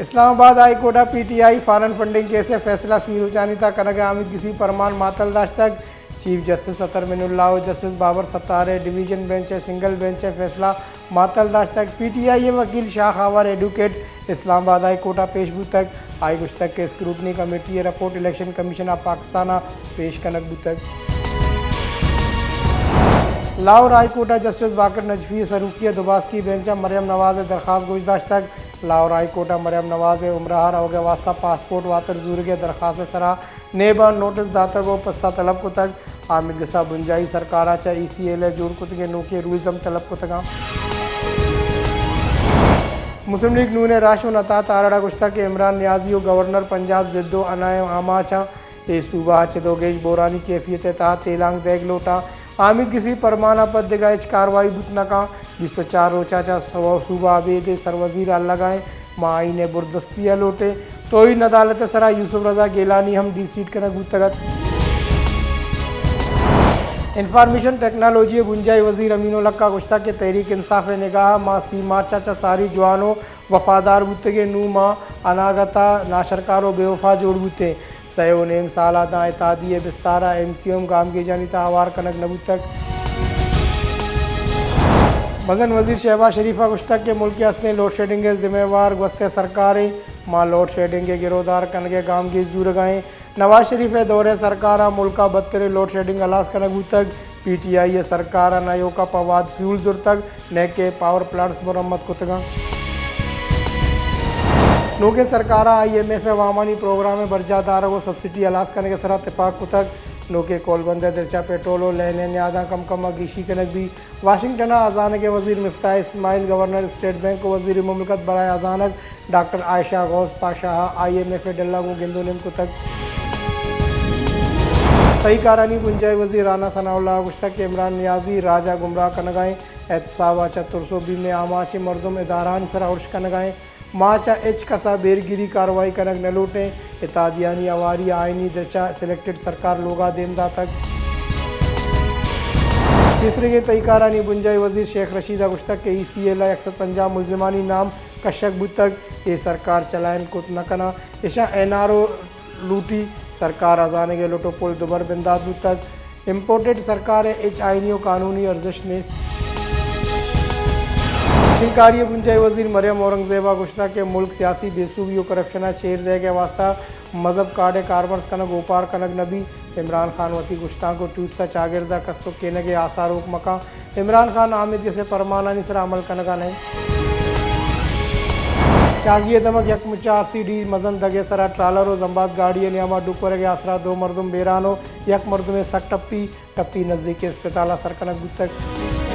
اسلام آباد high court ءَ P T I foreign funding case ءِ فیصلہ سی روچانی تہا کنگ ءِ آمید گسی پرمان معطل داشتگ۔ چیف جسٹس اطہر منی اللہ ءُ جسٹس بابر ستار ءِ ڈویژن بینچ ءِ سنگل بینچ ءِ فیصلہ معطل داشتگ۔ پی ٹی آئی ءِ وکیل شاہ خاور ایڈوکیٹ اسلام آباد ہائی کورٹ ءَ پیش بوتگ۔ آئی ءَ گوشتگ کہ اسکروٹنی کمیٹی ءِ report election commission of Pakistan ءَ پیش کنگ بوتگ۔ لاہور ہائی کورٹ ءَ جسٹس باقر نجفی ءِ سروکی ءَ دوباسکی بینچ ءَ مریم نواز ءِ درخواست گوش داشتگ۔ لاہور ہائی کورٹ ءَ مریم نواز ءِ عمرہ ءَ روگ ءِ واستہ پاسپورٹ واتر زورگ ءِ درخواست ءِ سرا نیب ءَ نوٹس داتگ ءُ پسہ طلب کتگ۔ آمید گس ءَ بنجاہی سرکار ءَ چہ ای سی ایل ءِ جوڑ کتگیں نوکیں رولز ہم طلب کتگ اَنت۔ مسلم لیگ نون ءِ راہشون عطا تارڑ ءَ گوشتگ کہ عمران نیازی ءُ گورنر پنجاب ضد ءُ اناں ءِ آماچ اَنت۔ اے صوبہ ءَ چد ءُ گیش بحرانی کیفیت ءِ تہا تیلانک دئیگ لوٹاں۔ آمید گسی پرمان ءَ پد دگہ ہچ کاروائی بوت نہ کنت۔ بیست ءُ چار روچ ءَ چہ سو-، صوبہ ءَ ابید ءِ سروزیر الگ ایں۔ ما آئین ءِ بردستی ءَ لوٹیں۔ توہین عدالت ءِ سرا یوسف رضا گیلانی ہم ڈی سیٹ کنگ بوتگ اَت۔ انفارمیشن ٹیکنالوجی ءِ بنجاہی وزیر امین الحق ءَ گوشتگ کہ تحریک انصاف ءِ نگاہ ءَ ما سی مارچ ءَ چہ ساری جوان ءُ وفادار بوتگیں، نوں ما اناگت ءَ ناشرکار ءُ بے وفا جوڑ بوتیں۔ سئے ءُ نیم سال ءَ داں اتحادی ءِ بستار ءَ ایم کیو ایم گامگیجانی تہا ہوار کنگ نہ بوتگ۔ مزن وزیر شہباز شریف ءَ گوشتگ کہ ملک ءِ ہستیں لوڈشیڈنگ ءِ ذمہ وار گوست ءِ سرکار ایں، ما لوڈشیڈنگ ءِ گرودار کنگ ءِ گامگیج زورگ ءَ ایں۔ نواز شریف ءِ دور ءِ سرکار ءَ ملک ءَ بدتریں لوڈشیڈنگ ہلاس کنگ بوتگ۔ پی ٹی آئی ءِ سرکار ءَ نہ ایوک ءَ پہ وھد فیول زرتگ، نئیکہ پاور پلانٹس مرمت کتگ اَنت۔ نوکیں سرکار ءَ آئی ایم ایف ءِ وامانی پروگرام ءِ برجاہ دارگ ءُ سبسڈی ہلاس کنگ ءِ سرا تپاک کتگ۔ نوکیں کولبند ءِ درچ ءَ پٹرول ءُ لین ءِ نیاداں کم کم ءَ گیشی کنگ بیت۔ واشنگٹن ءَ ہزانگ ءِ وزیر مفتاح اسماعیل، گورنر اسٹیٹ بینک ءُ وزیر مملکت برائے ہزانگ ڈاکٹر عائشہ غوث پاشا ءَ آئی ایم ایف ءِ ڈل ءَ گوں گند ءُ نند کتگ۔ تہی کارانی بنجاہی وزیر رانا ثناء اللہ ءَ گوشتگ کہ عمران نیازی راج ءَ گمراہ کنگ ءَ ایں، احتساب ءَ چہ ترس ءُ بیم ءِ آماچیں مردم ادارہانی سرا ارش کنگ ءَ ایں، ما چہ ہچ کس ءَ بیرگیری کاروائی کنگ نہ لوٹیں، اتحادیانی ہواری ءَ آئینی درچ ءَ سلیکٹڈ سرکار لوگ ءَ دیم داتگ۔ پیسریگیں تہی کارانی بنجاہی وزیر شیخ رشید ءَ گوشتگ کہ ای سی ایل ءِ یک سد پنجاہ ملزمانی نام کشگ بوتگ، اے سرکار چلائین کت نہ کناں، اشاں این آر او لوٹی، سرکار ءِ ہزانگ ءِ لٹ ءُ پل دوبر بندات بوتگ، امپورٹڈ سرکار ءِ ہچ آئینی ءُ قانونی ارزشت نیست۔ شنگکاری ءِ بنجاہی وزیر مریم اورنگزیب ءَ گوشتگ کہ ملک سیاسی بے سوبی ءُ کرپشن ءَ چیر دئیگ ءِ واستہ مذہب کارڈ ءِ کارمرز کنگ اوپار کنگ نہ بیت۔ عمران خان وتی گشتانک ءُ ٹویٹس ءَ چاگرد ءَ کستر کینگ ءِ آساروک مہ کنت۔ عمران خان آمید گس ءِ پرمانانی سرا عمل کنگ ءَ نہ اِنت۔ چاگی ءِ دمگ یک مچ ءَ آر سی ڈی مزن دگ ءِ سرا ٹرالر ءُ زمباد گاڑی ءِ نیام ءَ ڈک ورگ ءِ آسرا دو مردم بیران ءُ یک مردمے سک ٹپی، ٹپی نزیکیں اسپتال ءَ سر کنگ بوتگ۔